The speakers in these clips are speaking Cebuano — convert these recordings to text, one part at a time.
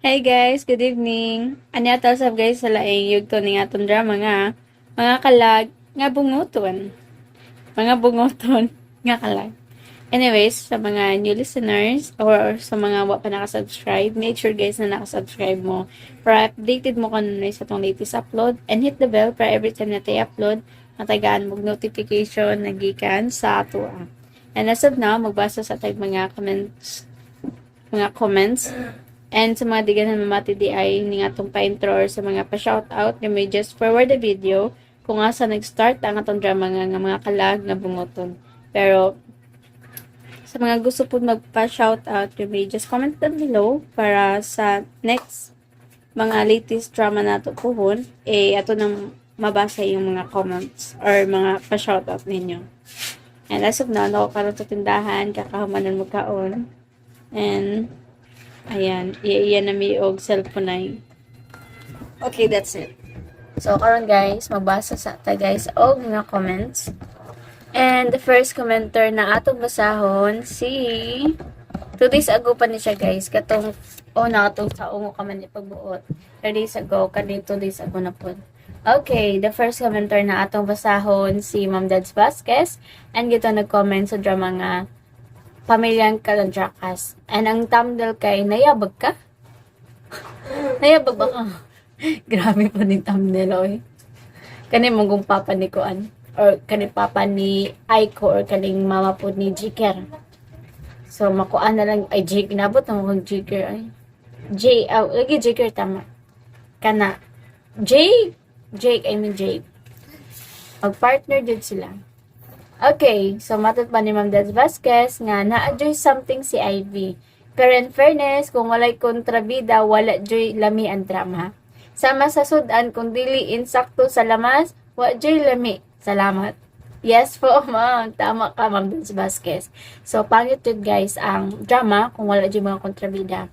Hey guys, good evening. Anya ta sab guys sa laing yugto ning atong drama nga Mga Kalag nga Bunguton. Mga Bunguton nga Kalag. Anyways, sa mga new listeners or sa mga wa pa nakasubscribe, make sure guys na nakasubscribe mo para updated mo kanunay sa atong latest upload and hit the bell para every time na tayo upload, matagaan mo notification na gikan sa ato. And as of now, magbasa sa tag mga comments. And sa mga di ganahan mamati diay ni atong pa-intro or sa mga pa-shoutout, you may just forward the video kung asa nag-start ang atong drama nga Mga Kalag nga Bunguton. Pero sa mga gusto po magpa-shoutout, you may just comment down below para sa next mga latest drama nato puhon, eh, ato nang mabasa yung mga comments or mga pa-shoutout ninyo. And as of now, ako karon sa tindahan, kakahumanan magkaon. And, ayan, iya na mi og cellphone ay. Okay, that's it. So, karon guys, magbasa sa ta guys og mga comments. And the first commenter na atong basahon si 2 days ago pa ni siya guys, katong oh na katong sa ungo ka man ipagbuot. 3 days ago, kani 2 days ago na pod. Okay, the first commenter na atong basahon si Ma'am Dads Vasquez and gito nag-comment sa drama nga Pamilyang Kalandrakas. And ang thumbnail kay "Nayabag ka?" Nayabag ba ka? Grabe pa ni thumbnail, oy. Kani mong papa ni Kuan or kani papa ni Aiko or kaning mama po ni Jiker. So makuan na lang ay Jake, nabot na mo Jiker ay. J, oh, lagi Jiker tama. Kana Jake, Jake, I mean Jake. Mag-partner jud sila. Okay, so matod pa ni Ma'am Des Vasquez nga na-enjoy something si Ivy. Pero in fairness, kung walay kontrabida, wala joy lami ang drama. Sama sa sudan, kung dili insakto sa lamas, wa joy lami. Salamat. Yes po, ma'am. Tama ka, Ma'am Des Vasquez. So, pangit yun guys ang drama kung wala joy mga kontrabida.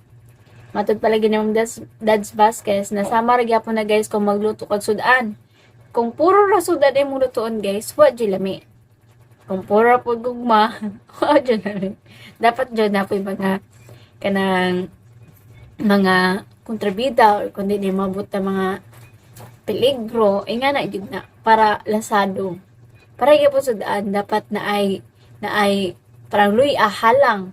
Matod palagi ni Ma'am Dads Vasquez na sama ra gyapon na guys kung magluto kag sudan. Kung puro ra sudan imong lutuon guys, wa joy lami. Kung puro ra pud gugma, wa joy lami. Dapat jud na po'y mga kanang mga kontrabida or kundi di mabot na mga peligro, eh nga na jud na para lasado. Para gyapon sudan dapat na ay parang luy halang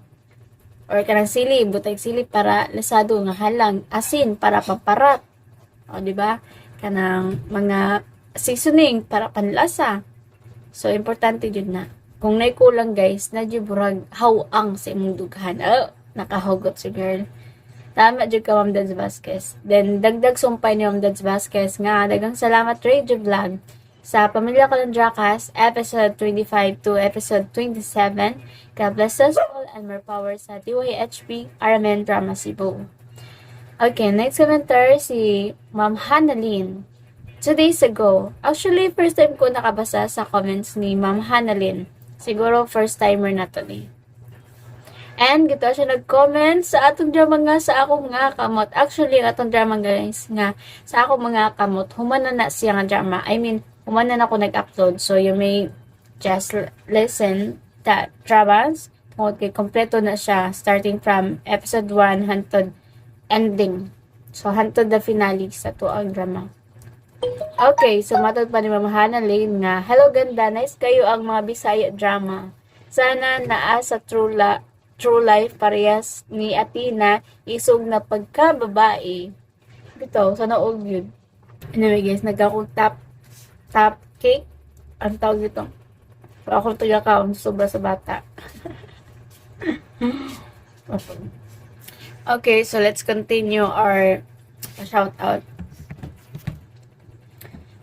or kanang sili, butay sili para lasado nga halang, asin para pamparat. O, di ba? Kanang mga seasoning para panlasa. So importante jud na. Kung nay kulang guys, na jud burag hawang sa imong dughan. Oh, nakahugot si girl. Tama jud ka, Ma'am Dads Vasquez. Then dagdag sumpay ni Ma'am Dads Vasquez nga daghang salamat Radio Vlog sa Pamilya Kalandrakas episode 25 to episode 27. God bless us all and more power sa DYHP RMN Drama Cebu. Okay, next commenter si Ma'am Hanalyn. 2 days ago. Actually, first time ko nakabasa sa comments ni Ma'am Hanalyn. Siguro first timer na to ni. And gito siya nag-comment sa atong drama nga Sa Akong Mga Kamot. Actually, ang atong drama guys nga Sa Akong Mga Kamot, human na na siya nga drama. I mean, human na na ako nag-upload. So, you may just listen that dramas. Tungod kay kompleto na siya starting from episode 1 hantod ending. So, hantod the finale sa tuang drama. Okay, so matod pa ni Ma'am Hannah Lane nga, "Hello ganda, nice kayo ang mga Bisaya drama. Sana naa sa true life parehas ni Athena, isog na pagka babae." Bitaw, sana all yun. Anyway guys, nagkakong top, top cake. Ang tawag dito. So, ako taga kaon, sobra sa bata. Okay, so let's continue our shout out.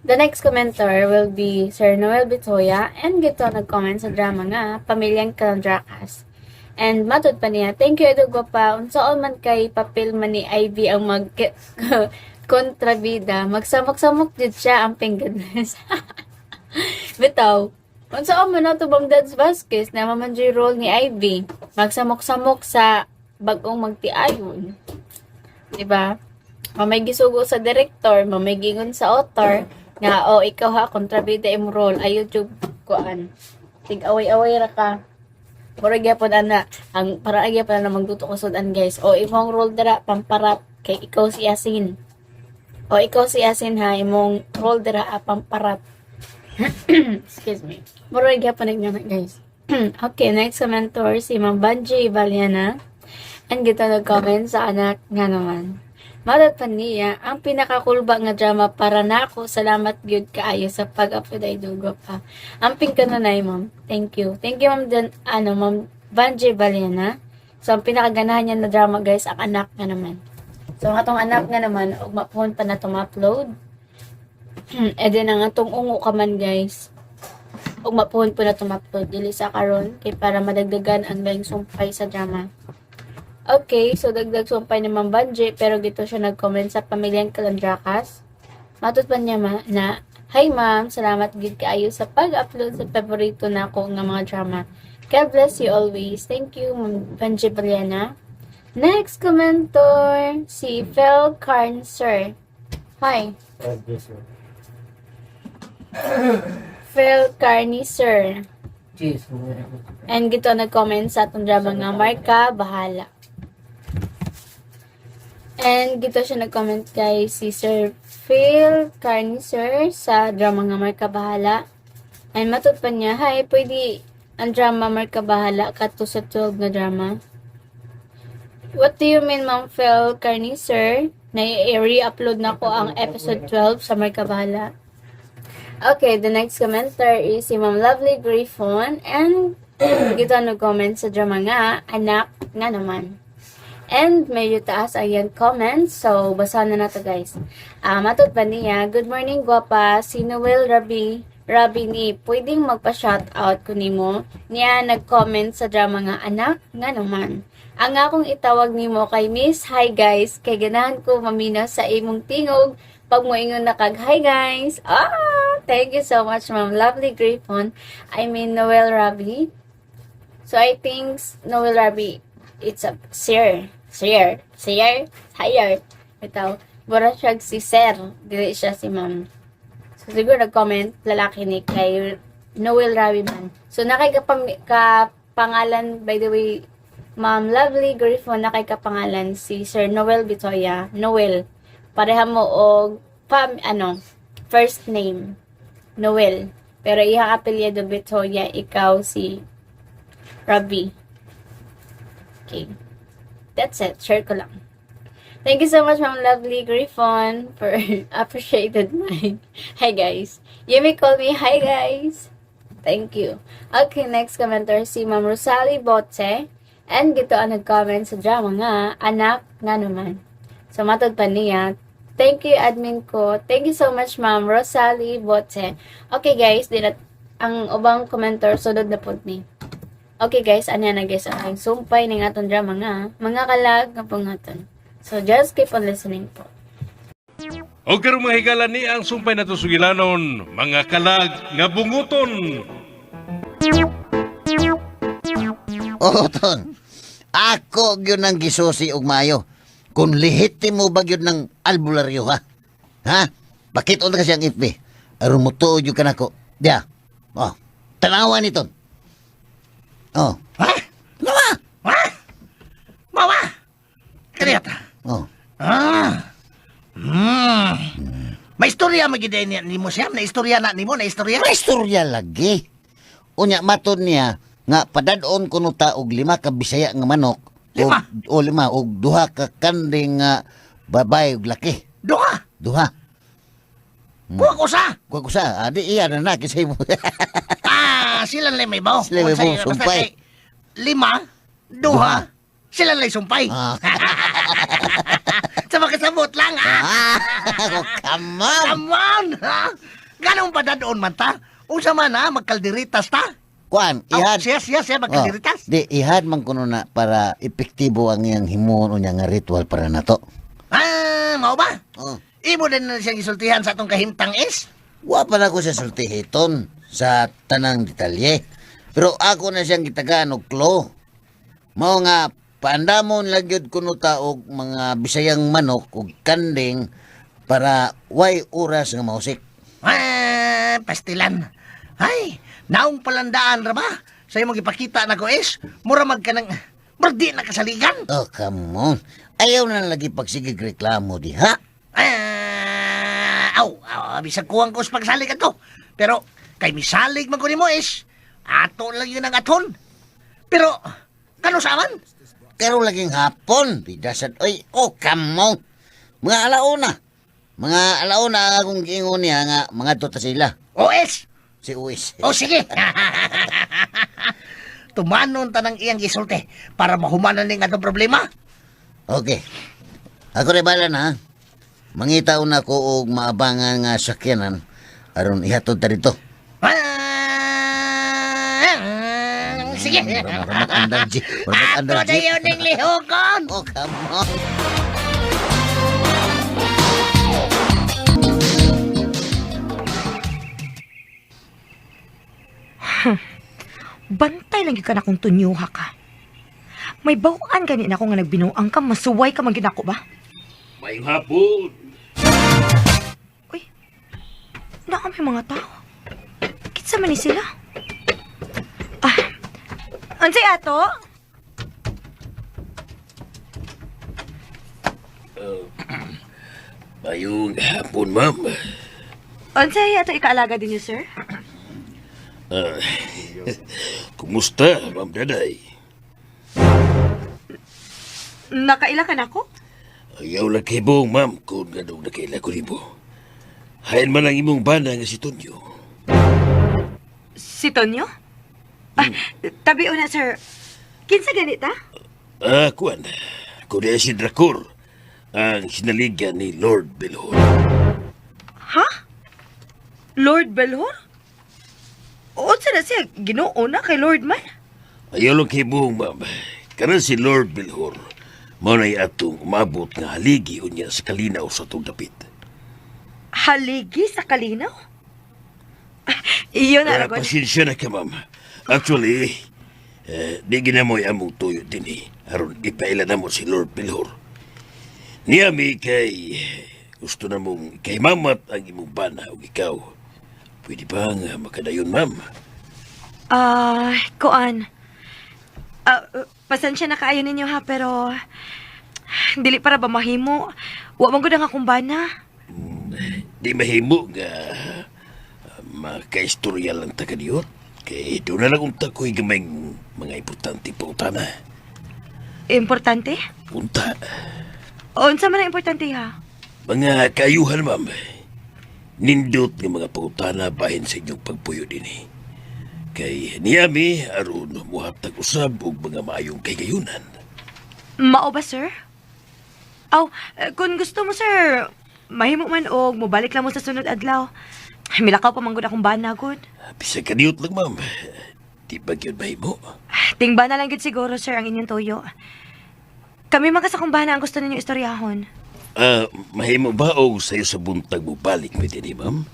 The next commenter will be Sir Noel Bitoya and gito nag-comment sa drama nga Pamilyang Kalandrakas. And matod pa niya, "Thank you Edo Gwapa, unsaon man kay papel man ni Ivy ang mag kontrabida, magsamok-samok jud siya, amping goodness." Bitaw, unsaon man nato bang Dads Vasquez na man jud role ni Ivy, magsamok-samok sa bagong magtiayon. Diba? Mamay gisugo sa director, mamay gingon sa author, nga, "Oh, ikaw ha, kontrabida imong role, ayo jud kuan. Tig away-away ra ka." Mura gyapon ana, ang para gyapon na magluto ko sudan guys. "O, imong role dara pamparat Kay ikaw si Asin. O ikaw si Asin ha, imong role dira ah, pamparat. Excuse me. Murag gyapon na, guys. Okay, next commenter si Ma'am Banji Valiana. And gito nag-comment sa Anak Nga Naman. Matod pa niya, ang pinakakulba nga drama para nako. Salamat gyud kaayo sa pag-upload ay dugo pa. Amping ka na, ma'am. Thank you. Thank you, ma'am, Dan, ano, Ma'am Banji Valiana. So, ang pinakaganahan niya na drama, guys, ang Anak Nga Naman. So, ang atong Anak Nga Naman, ug mapuhon pa na ito ma-upload. E din ang atong Ungo Ka Man, guys. Ug mapuhon po na ito ma-upload. Dili sa karon kay para madagdagan ang laing sumpay sa drama. Okay, so dagdag sumpay ni Ma'am Banji, pero gito siya nag-comment sa Pamilyang Kalandrakas. Matod pa niya ma, na, "Hi ma'am, salamat gid kaayo sa pag-upload sa paborito nako nga mga drama. God bless you always." Thank you, Ma'am Banji Baliana. Next commenter, si Phil Carnser. Hi, God bless you. Phil Carney, sir. Cheers. And gito nag-comment sa atong drama nga Marka Bahala. And gito siya nag-comment kay si Sir Phil Carney sir sa drama nga Marka Bahala. And matod pa niya, "Hi, pwede ang drama Marka Bahala kato sa 12 na drama?" What do you mean, Ma'am Phil Carney sir? Na i-re-upload na ko ang episode 12 sa Marka Bahala. Okay, the next commenter is si Ma'am Lovely Griffon and gito nag-comment sa drama nga, Anak Nga Naman. And medyo taas ang iyang comments, so basahan na nato, guys. Ah, matod pa niya, "Good morning, guwapa, si Noel Rabi, Rabi ni, pwedeng magpa-shoutout ko nimo?" Niya nag-comment sa drama nga Anak Nga Naman. "Ang akong itawag nimo kay Miss Hi Guys, kay ganahan ko mamina sa imong tingog pag moingon na kag 'Hi guys.'" Ah, thank you so much, Ma'am Lovely Griffon. I mean, Noel Rabi. So I think Noel Rabi, it's a sir. Sir. Sir. Sir. Ito. Mura siya si sir. Dili siya si ma'am. So siguro nag-comment lalaki ni kay Noel Rabi man. So nakay ka pangalan, by the way, Ma'am Lovely Griffon, nakay kapangalan si Sir Noel Bitoya. Noel. Pareha mo og pam ano first name Noel. Pero iyang apelyido Bitoya, ikaw si Rabi. Okay. That's it. Share ko lang. Thank you so much, Ma'am Lovely Griffon, for appreciated my "Hi guys." You may call me "Hi guys." Thank you. Okay, next commenter si Ma'am Rosalie Bote. And gito ang nag-comment sa drama nga, Anak Nga Naman. So, matod pa niya, "Thank you, admin ko." Thank you so much, Ma'am Rosalie Bote. Okay, guys, di na, ang ubang commenter, sunod na po ni. Okay, guys, ano na, guys, ang sumpay ng atong drama nga, Mga Kalag nga Bunguton. So, just keep on listening po. O karong mga higala ni ang sumpay nato sugilanon, Mga Kalag nga Bunguton. Oh, ton. Ako gyud ang gisusi og maayo. Kung lehitimo ba gyud ng albularyo, ha? Ha? Pakita na kasi ang FB. Aron mo tuod gyud kanako. Diya. Oh. Tanawa ni ton. Oh. Ha? Nawa. Ha? Mawa! Kaniyata. Oh. Ah. May istorya magiday niya nimo siya, na istorya na nimo, na istorya. May istorya lagi. Unya matod niya nga padadon kuno ta og lima ka Bisaya nga manok. Lima? Og, o lima og duha ka kanding nga babae ug laki. Duha. Duha. Kuha ko sa. Kuha ko sa, adi iya na na kisay mo. Ah, sila lang may baw. Sila may Kung baw, basta sumpay. kay lima, duha, sila lang sumpay. Ah. Sa makasabot lang, ah. Ah, oh, come on. Come on, ha? Ganun pa doon man ta? Unsa man ha, magkalderitas ta? Kuan, Oh, ihad. siya, siya, siya, magkalderitas. Oh, di ihad man kuno na para epektibo ang iyang himuon unya nga ritual para nato. Ah, mao ba? Oh. Imo din na siyang isultihan sa atong kahimtang is? Wa pa na ko siya sultihiton sa tanang detalye. Pero ako na siyang gitagaan og clue. Mao nga paandamon lang gyud kuno ta og mga Bisayang manok ug kanding para way oras nga mausik. Ah, pastilan. Ay, naong palandaan ra ba? Sa imong ipakita na ko is, mura mag kanang Murag di na kasaligan. Oh, come on. Ayaw na lagi pagsigig reklamo diha. Ah, aw, aw, bisag kuwang ko sa pagsalig ato. Pero kay misalig man ko nimo is, ato lang yun ang aton. Pero kano sa man? Pero laging hapon, bidasad, oy, oh, come on. Mga alauna. Mga alauna ang akong giingon niya nga mga ta sila. OS. Si Uwis. O sige. Tumanon tanang iyang gisulti para mahumanan ning atong problema. Okay. Ako rin bala na, ha? Mangita una ko og maabangan nga sakyanan aron ihatod ta dito. Ah, sige. Murag andar jeep. Murag andar Ato na jeep. yun ning lihokon. Oh, come on. Bantay lang gyud ka na kung tunyuha ka. May bawaan gani na ako nga nagbinuang ka, masuway ka man gyud ako ba? Mayong hapon. Uy, naa may mga tao. Kinsa man ni sila? Ah, unsay ato? Mayong hapon, ma'am. Unsay ato ikaalaga din niyo, sir? Ah, kumusta, ma'am Daday? Nakaila ka nako? Ayaw lang kay Bong, ma'am, kung ganong nakaila ko nimo. Hain man ang imong bana nga si Tonyo. Si Tonyo? Ah, tabi una, sir. Kinsa ganita? Ah, kuan. Kunya si Dracor, ang sinaligan ni Lord Belhor. Ha? Lord Belhor? Unsa na siya? Ginoo na kay Lord man? Ayaw lang kay Bong, ma'am. Karan si Lord Belhor, mao na'y atong umabot nga haligi unya sa kalinaw sa atong dapit. Haligi sa kalinaw? Ah, iyon na, Ah, Aragon. pasensya na ka, ma'am. Actually, eh, di ginamoy among tuyo din eh. Aron ipaila na mo si Lord Pilhor. Niyami kay gusto na mong kay mamat ang imong bana o ikaw. Pwede ba nga makadayon, ma'am? Ah, kuan. Ah, pasensya na kaayo ninyo ha, pero dili para ba mahimo? Wa man gud ang akong bana. Di mahimo nga makaistorya lang ta kaniyot. Kay doon na lang unta ko'y gamay mga importante pautana. Importante? Unta. Unsa man ang importante ha? Mga kaayuhan, ma'am. Nindot nga mga pangutana bahin sa inyong pagpuyo dinhi. Kay niyami aron muhatag usab og mga maayong kayayunan. Mao ba, sir? Aw, eh, kung gusto mo, sir, mahimo man og mobalik lang mo sa sunod adlaw. Ay, milakaw pa man gud akong bana gud. Bisag kaniyot lang, ma'am. Di ba gyud mahimo? Tingba na lang gud siguro, sir, ang inyong tuyo. Kami man sa akong bana ang gusto ninyong istoryahon. Ah, mahimo ba og sayo sa buntag mo balik mi dinhi, ma'am?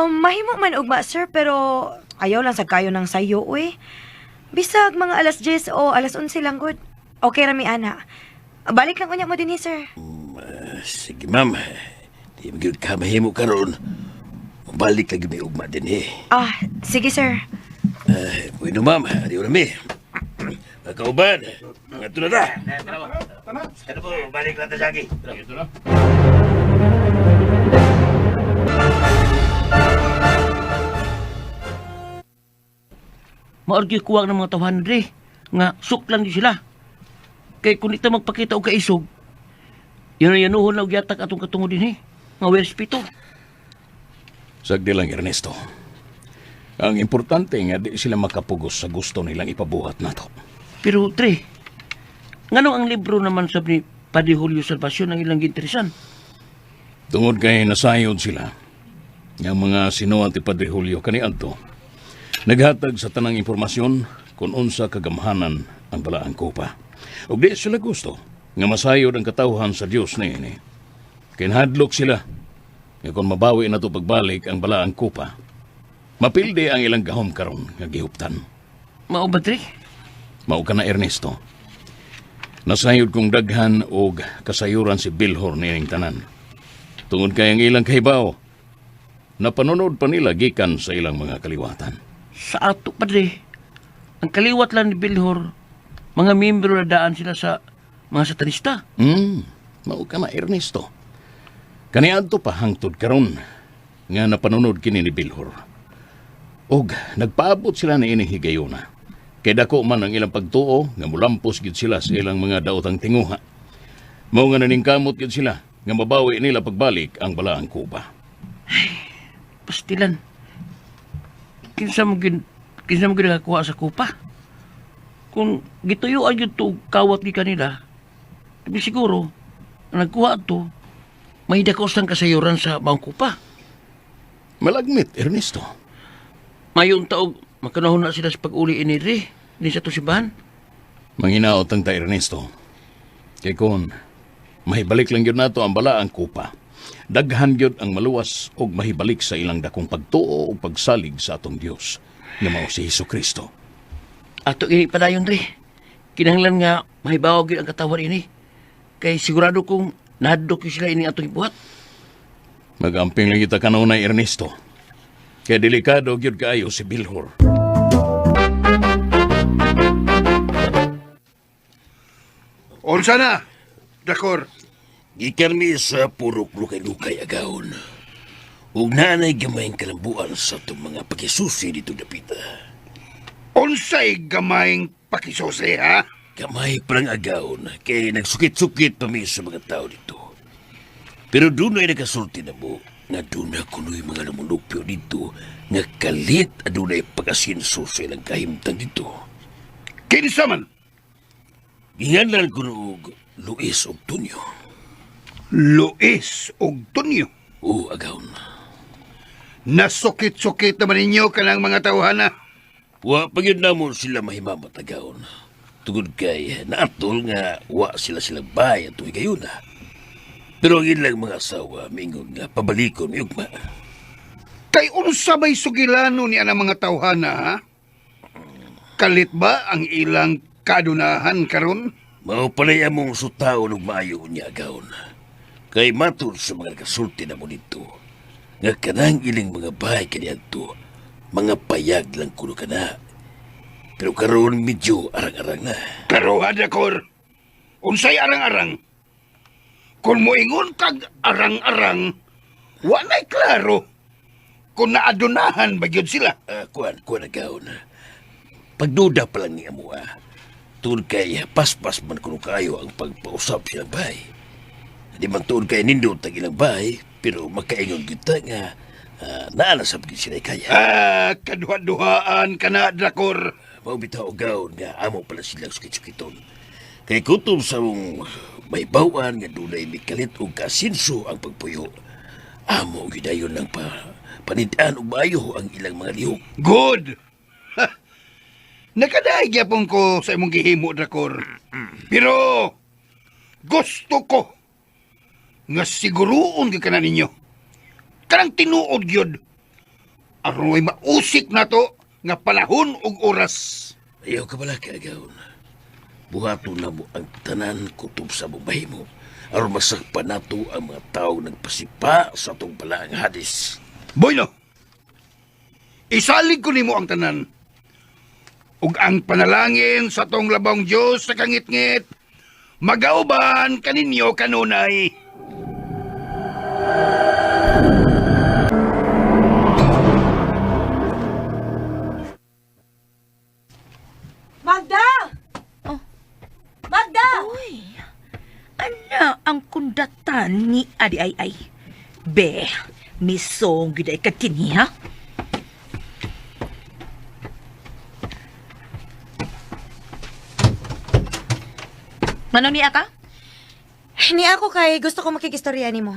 Mahimo man ugma, sir, pero ayaw lang sa kayo ng sayo, uy. Bisag mga alas 10 o alas 11 lang, good. Okay rami, ana. Balik lang unya mo din, eh, sir. Ah, sige, ma'am. Di ba gyud ka mahimo karon? Balik lagi mi ugma dinhi. Ah, sige, sir. Eh, bueno, ma'am. Adiyo na mi. Mga kauban, mga na. Tara po, balik lang ta sagi. Maorgi kuwang ng mga tawhan dre nga suklan gyud sila. Kay kung ita magpakita og kaisog, yun yanuhon na og yatak atong katungod dinhi nga werespito. Sagdi lang, Ernesto. Ang importante nga di sila makapugos sa gusto nilang ipabuhat nato. Pero tre, ngano ang libro naman sab ni Padre Julio Salvacion ang ilang giinteresan? Tungod kay nasayod sila, nga mga sinuwat ni Padre Julio kaniadto, naghatag sa tanang impormasyon kung unsa kagamhanan ang balaang kopa. Ug di sila gusto nga masayod ang katawhan sa Dios niini. Kinahadlok sila nga kung mabawi na to pagbalik ang balaang kopa, mapildi ang ilang gahom karon nga gihuptan. Mao ba tre? Mao ka na Ernesto. Nasayod kong daghan og kasayuran si Bilhor niining tanan. Tungod kay ang ilang kahibaw, napanunod pa nila gikan sa ilang mga kaliwatan. Sa ato padre, ang kaliwat lang ni Bilhor Mga miyembro na daan sila sa mga satanista. Mao ka na Ernesto. Kaniadto pa hangtod karon nga napanunod kini ni Bilhor. Og nagpaabot sila ni ining higayuna. Kay dako man ang ilang pagtuo nga mulampos gid sila sa ilang mga daotang tinguha. Mao nga naningkamot gid sila nga mabawi nila pagbalik ang balaang kuba. Pastilan. Kinsa mo gid nakakuha sa kupa? Kung gituyuan gyud to kawat gi kanila, di siguro ang nagkuha to may dako sang kasayuran sa maong kupa. Malagmit, Ernesto. Mayon taog makanahon na sila sa pag-uli ini diri din sa to simbahan. Manginaot ang ta Ernesto. Kay kon mahibalik lang gyud nato ang balaang kupa. Daghan gyud ang maluwas og mahibalik sa ilang dakong pagtuo ug pagsalig sa atong Dios nga mao si Hesus Kristo. Ato ini padayon diri. Kinahanglan nga mahibaw gyud ang katawan ini. Kay sigurado kong nahadlok gyud sila ini atong ibuhat. Magamping lang kita kanunay Ernesto. Kay delikado gyud kaayo si Bilhor. Unsa na? Dakor. Gikan mi sa purok lukay-lukay agawon. Ug naanay gamayng kalambuan sa itong mga pakisusi dito dapita. Unsay gamayng pakisusi, ha? Gamay parang agawon kay nagsukit-sukit pa mi sa mga tao dito. Pero doon ay nakasulti na mo nga doon na kuno'y mga lumulupyo dito nga kalit adunay pag-asinso sa ilang kahimtang dito. Kinsa man? Ginganlan ko og Luis og Tunyo. Luis og Tunyo. Oo, agawon. Nasukit-sukit naman ninyo kanang mga tawhana. Wa pa gyud namo sila mahimamat agawon. Tungod kay naatol nga wa sila silang bay at tuig gayuna. Pero ang ilang mga asawa mingon nga pabalikon mi ugma. Kay unsa may sugilano ni anang mga tawhana, ha? Kalit ba ang ilang kadunahan karon? Mao palay among sutaon og maayo niya agawon. Kay matud sa mga nakasulti na mo dito, nga kanang ilang mga bahay kaniadto, mga payag lang kuno kana. Pero karon medyo arang-arang na. Pero hadakor, unsay arang-arang? Kung moingon kag arang-arang, wa na'y klaro kung naadunahan ba gyud sila. Kuan agawon. Pagduda pa lang ni amo ah. Tungod kay paspas man kuno kaayo ang pagpausap silang bahay. Di man tuod kay nindot ang ilang bahay, pero makaingon kita nga naanasab gyud sila kaya. Ah, kaduha-duhaan ka na, Drakor. Mao bitaw gawon nga amo pala silang sukit-sukiton. Kay kutob sa mong may bawaan nga dunay mikalit og kasinso ang pagpuyo. Amo gyud lang pa panid-an og maayo ang ilang mga lihok. Good! Ha! Nakadaig gyapon ko sa imong gihimo, Drakor. Pero gusto ko nga siguruon gyud ka na ninyo. Kanang tinuod gyud. Aron way mausik na to nga panahon ug oras. Ayaw ka pala kaagawon. Buhaton na mo ang tanan kutob sa mong bahimo. Aron masakpan nato ang mga tawo nagpasipa sa atong balaang hadis. Bueno, isalig ko nimo ang tanan. Ug ang panalangin sa atong labong Diyos sa kangitngit, magauban kaninyo kanunay. Magda! Oh. Magda! Uy, ana ang kundatan ni Adi ay ay. Be, misong gyud ay kakini ha. Mano niya ka? Ni ako kay gusto ko makikistorya nimo.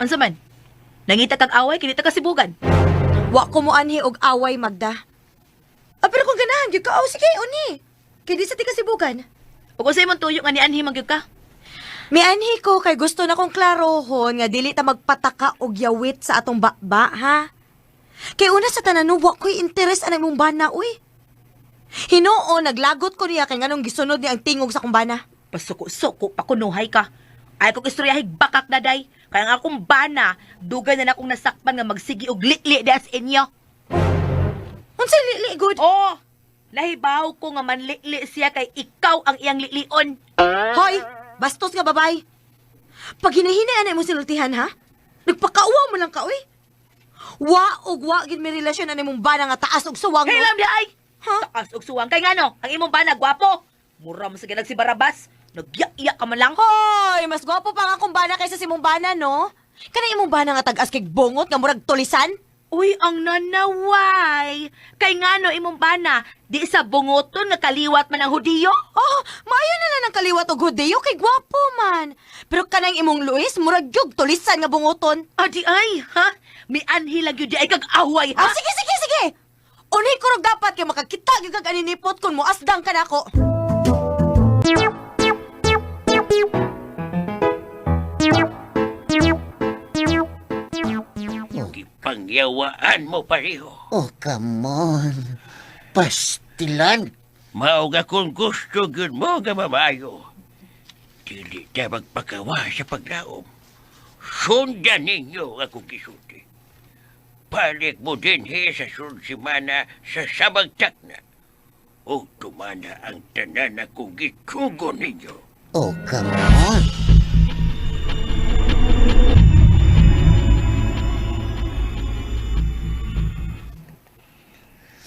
Unsa man? Nangita kag away kinita ka sibugan. Wa ko mo anhi og away, Magda. Ah, pero kung ganahan gyud ka, oh, sige, uni. Kay di sa ti kasibugan. Ug unsay man tuyo nga nianhi man gyud ka? Mianhi ko kay gusto na kong klarohon nga dili ta magpataka og yawit sa atong bakba, ha? Kay una sa tanan wa ko'y interes anang imong bana, uy. Hinoo, naglagot ko niya kay nganong gisunod niya ang tingog sa akong bana. Pasuko-suko pa kunuhay ka. Ay kong istoryahe bakak na day. Kaya nga akong bana, dugay na na akong nasakpan nga magsigi og likli sa inyo. Unsay lili, good? Oh, Nahibaw ko nga manlili siya kay ikaw ang iyang lilion. Hoy, bastos nga babay. Pag hinahinay anay mo sinultihan, ha? Nagpakauwa mo lang ka, uy. Wa og wa gid may relasyon anay mong bana nga taas og suwang. no? Hilam di ay! Ha? Taas og suwang kay ngano? Ang imong bana gwapo. Mura mo sa ginag si Barabas. Nagya-iya ka man lang. Hoy, mas gwapo pa nga kung bana kaysa si mong bana, no? Kanang imong bana nga tag-as kay bongot nga murag tulisan? Uy, ang nanaway. Kay ngano imong bana, di sa bungoton nga kaliwat man ang Hudiyo? Oh, maayo na lang ang kaliwat og Hudiyo kay gwapo man. Pero kanang imong Luis, murag gyud tulisan nga bungoton. Adi ay, ha? Mianhi lang yun di ay kag-away, ha? Ah, sige, sige, sige. Unay ko rog dapat kay makakita gyud kag aninipot kun moasdang ka nako. Gipangyawaan mo pareho. Oh, come on. Pastilan. Mao nga kung gusto gyud mo nga mamayo. Dili ta magpakawa sa paglaom. Sundan ninyo akong gisulti. Balik mo dinhi sa sunod semana sa sabagtak na. O tumana ang tanan akong gitugo ninyo. Oh, come on.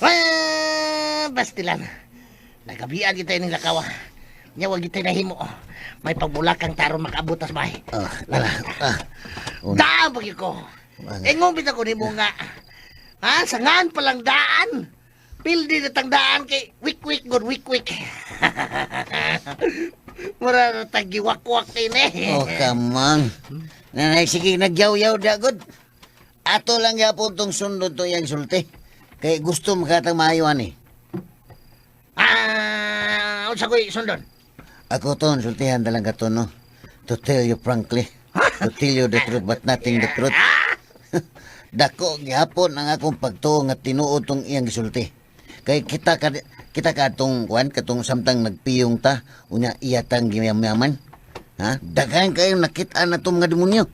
Ah, Bastilan. Nagabian kita ining lakawa. Nya wag kita nahimo. May pagbulakang taron makaabot tas bahay. Ah, lala. Ah. Una. Daan pag ko. Ingon bitaw ko nimo nga. Ha, sangan pa lang daan. Pildi na tang daan kay wik wik good wik wik. Mura na tagiwakwak ini. Oh, come on. Nanay, sige, nagyaw-yaw dagod. Ato lang yapon tong sundon to yang sulti. Kay gusto makatang maayo ani. Ah, unsa ko'y sundon? Ako ton, sultihan talang ka to, no? To tell you frankly. To tell you the truth but nothing the truth. Dako gihapon ang akong pagtuo nga tinuod tong iyang gisulti. Kay kita ka kita katong kuan katong samtang nagpiyong ta unya iya tang giyamyaman. Ha? Daghan kayo nakita na tong mga demonyo.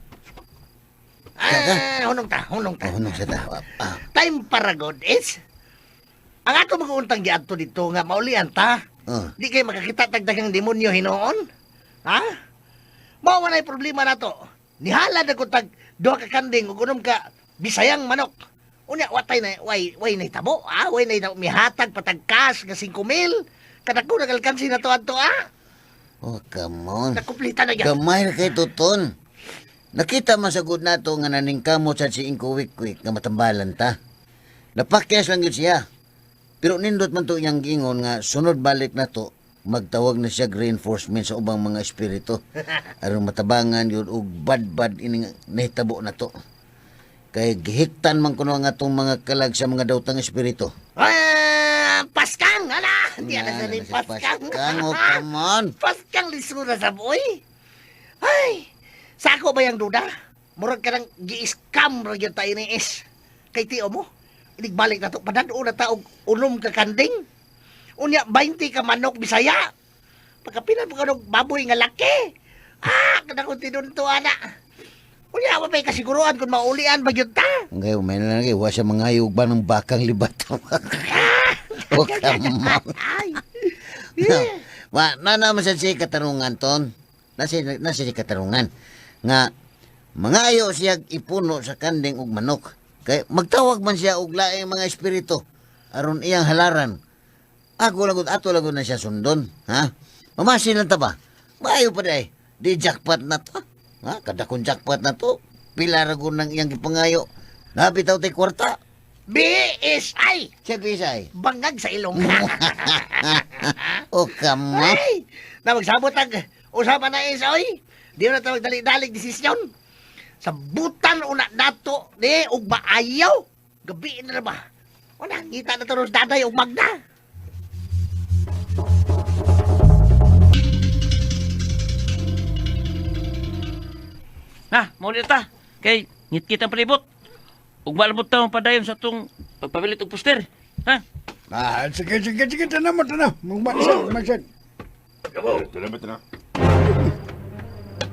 Ah, hunong ta, hunong ta. Oh, hunong sa ta. Ah, Time para god is. Ang ato mga untang giadto dito nga maulian ta. oh. Di kay makakita tagdagang demonyo hinuon. Ha? Mao man ay problema nato. Nihalad ako tag duha ka kanding ug unom ka bisayang manok. Unya watay na way way na tabo, ah, way na mihatag patagkas nga 5,000. Kadako na alkansi na to adto ah. Oh, come on. Nakumplita na gyud. Gamay ra kay tuton. Nakita man sa good nato nga naningkamot sa si Inko Wik-Wik nga matambalan ta. Napakyas lang yun siya. Pero nindot man to iyang giingon nga sunod balik na to, magtawag na siya reinforcement sa ubang mga espiritu. Aron matabangan yun og bad-bad ining nahitabo na to. Kay gihiktan man kuno ang atong mga kalag sa mga daotang espiritu. Ah, paskang ala. Di ala sa ni Na, paskang. Paskang, oh, come on. Paskang lisura sa boy. Ay, sako ba yung duda? Murag ka nang gi-scam ra gyud tayo ni is. Kay tiyo mo, inigbalik na to, padad na ta og unom ka kanding. Unya, 20 ka manok Bisaya. Pagkapinan mo ka og baboy nga laki. Ah, kada kong tinunto, ana. Unya, wa pa'y kasiguruan kung maulian ba gyud ta. Ngayon, may na lang, wa siya mga ba ng bakang libat. Oh, come on. Ay, Wa na naman sa siya katarungan ton. Nasa nasa siya katarungan nga mangayo siya ipuno sa kanding ug manok. Kay magtawag man siya og laing mga espiritu aron iyang halaran. Ako lang gud ato lang gud na siya sundon, ha? Mamasin lang ta ba? Maayo pa day. Di jackpot na to. Ha? Kadakong jackpot na to. Pila ra gud nang iyang gipangayo. Nabitaw tay kwarta. BSI! Siya bisay. Bangag sa ilong. Oh, come on. Ay! Na magsabot ang usapan na is, oy! Di na tawag dali-dalig desisyon. Sa butan una nato ni ug maayaw. Gabi na ba? Una, ngita na to daday ug magna. Na, mo ta. Kay ngit-ngit ang palibot. Ug malabot ta padayon sa tong pagpabilit og poster. Ha? Ah, sige, sige, sige, tanaw mo, tanaw. Mugma siya, mugma siya. Tanaw, tanaw.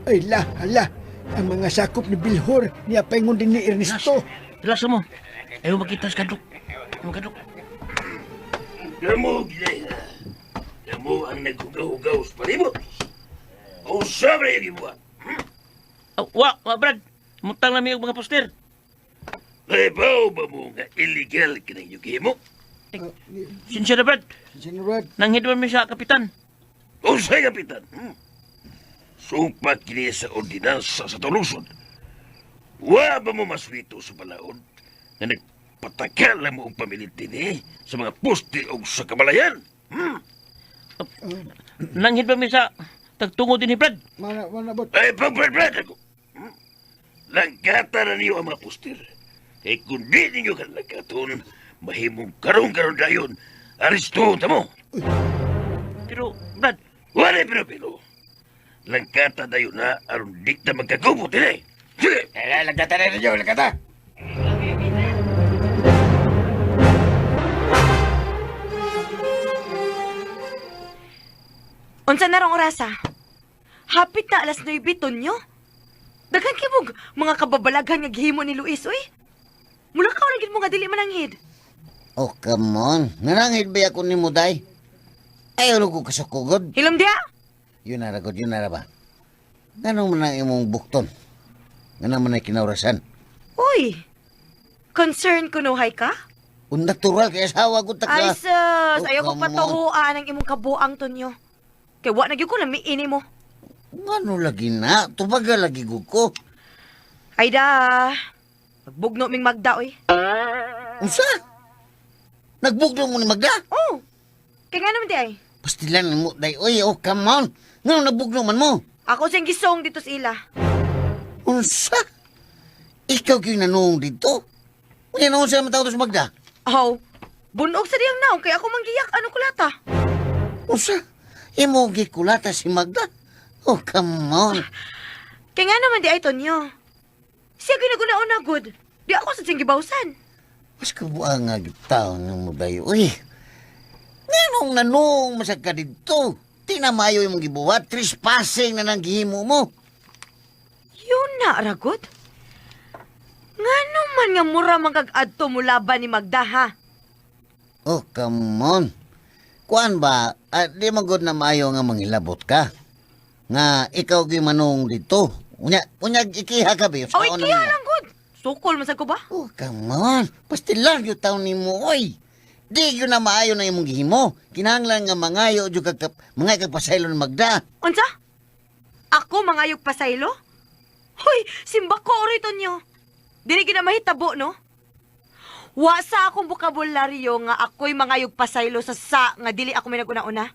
Ay, la, hala. Ang mga sakop ni Bilhor, niya paingon din ni Ernesto. Relax mo. Ayaw makita sa kadlok. Ayaw kadlok. Kamu, ginay ha. Kamu ang naghugaw-hugaw sa palibot. Unsa ba yung gibuhat? Wa, wa, Brad. Mutang na mi og mga poster. Nahibaw ba mo nga illegal kinang inyong gihimo? Sinsya na, Brad. Sinsya na, Brad. Nanghidwan mi sa kapitan. Unsay kapitan? Hmm? Supat kini sa ordinansa sa tulusod. Wa ba mo maswito sa balaod nga nagpatakal na mo og pamilit dinhi sa mga poste o sa kabalayan? Hmm? Nanghidwan mi sa tagtungo dinhi, Brad. Mana, mana, Brad. Ay, pag Brad, Brad ako. Hmm? Langkata na niyo ang mga poster. Kay kung di ninyo kan langkaton, mahimong karong-karong dayon, aresto ta mo. Pero, Brad, Wala pero pero. Langkata dayon na aron di ta magkagubot dinhi. Sige! Eh, langkata na ninyo, langkata! Unsa na rong orasa? Hapit na alas 9, Tonyo. Daghan kay mog mga kababalaghan nga gihimo ni Luis, uy. Mula ka lang gid mo nga dili mananghid. Oh, come on. Narangid ba ako ni mo, day? Ayaw ko kasukugod. Hilom diha. Yun na ragod, yun na ra ba? Ngano man ang imong bukton? Ngano man ay kinaurasan? Uy. Concern kunuhay ka? Un natural kay asawa ko taka. Ay sus, Oh, ayaw ko come on. patuhuan ang imong kabuang, Tonyo. Kay wa na gyud ko lamiini mo. Ngano lagi na? Tubaga lagi gud ko. Ay da. Magbugno ming Magda, uy. Unsa? Nagbugno mo ni Magda? Oh. Kay nga naman di ay. Pastilan mo, day. Uy, oh, come on. Ngano nagbugno man mo? Ako siyang gisong dito sa ila. Unsa? Ikaw gyud nanuong dito? Unya naon sila matawag sa Magda? Oh. Bunog sa diyang naong kay ako manggiyak ano kulata. Unsa? Imo gikulata si Magda? Oh, come on. Kay nga naman di ay, Tonyo. Siya ginaguna-una good. Di ako sa siyang gibawsan. Mas kabuang nga gitaon ng mo dayo. Uy, nganong nanong masag ka dito? Di na maayo imong gibuhat. Trespassing na nang gihimo mo. Yun na, ragot. Nga naman nga mura man kag adto mo laban ni Magda, ha? Oh, come on. Kuan ba, di man gud na maayo nga mangilabot ka. Nga ikaw gyud manong dito. Unya, unya ikiha ka ba? Oh, ikiha lang good. Sukol man sad ko ba? Oh, come on. Pastilan gyud taon nimo, oy. Di gyud na maayo na imong gihimo. Kinahanglan nga mangayo jud kag mga kag pasaylo ni Magda. Unsa? Ako mangayog pasaylo? Hoy, simba ko oray Tonyo. Dili gid na mahitabo, no? Wa sa akong bokabularyo nga ako'y mangayog pasaylo sa nga dili ako may naguna-una.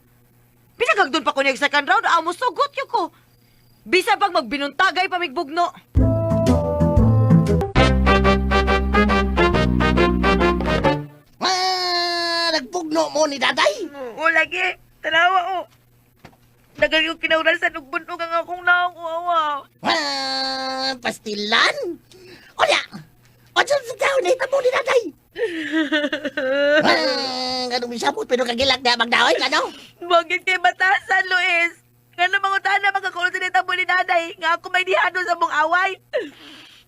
Bisag hagdon pa ko niya second round, amo sugot yun ko. Bisa pag magbinuntagay pa migbugno. Ah, nagbugno mo ni daday. Oo, lagi. Tanawa, oh. Dagan yung kinaurasan ug bunog ang akong naong uawa. Ah, pastilan. Oya, o sa tao ni tamo ni daday. Ah, ganun misapot pero kagilak na magdaoy kano. Bakit kay batasan, Luis? Nga na mga na magkakulong sa tabo ni daday. Nga ako may dihado sa mong away.